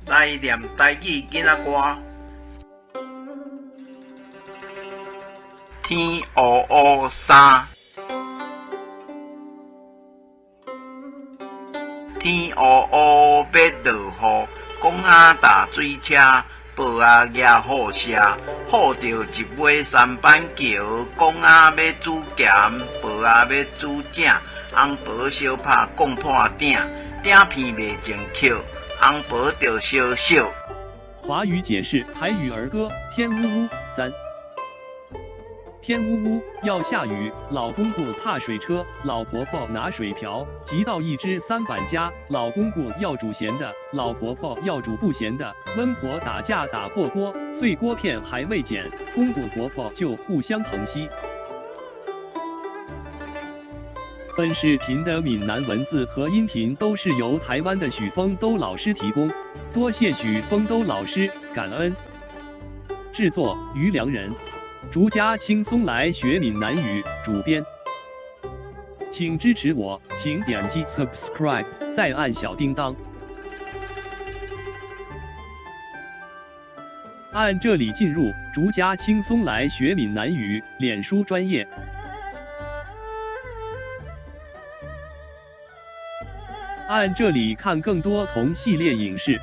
來念台語囡仔歌。天烏烏三，天烏烏欲落雨，公仔踏水車，婆仔舉雨遮，雨著一尾三板橋，公仔欲煮鹹，婆仔欲煮正，翁婆相拍摃破鼎，鼎片袂正確，翁婆著相惜。華語解釋台語兒歌：天烏烏三。天烏烏要下雨，老公公踏水車，老婆婆拿水瓢，急到一隻三板家。老公公要煮鹹的，老婆婆要煮不鹹的。溫婆打架打破鍋，碎鍋片還未撿，公公婆婆就互相疼惜。本視頻的閩南文字和音頻都是由台灣的許峰都老師提供，多謝許峰都老師，感恩。製作於良人。逐家輕鬆來學閩南語，主編，請支持我，請點擊 subscribe，再按小叮噹，按這裡進入逐家輕鬆來學閩南語臉書專頁，按這裡看更多同系列影視。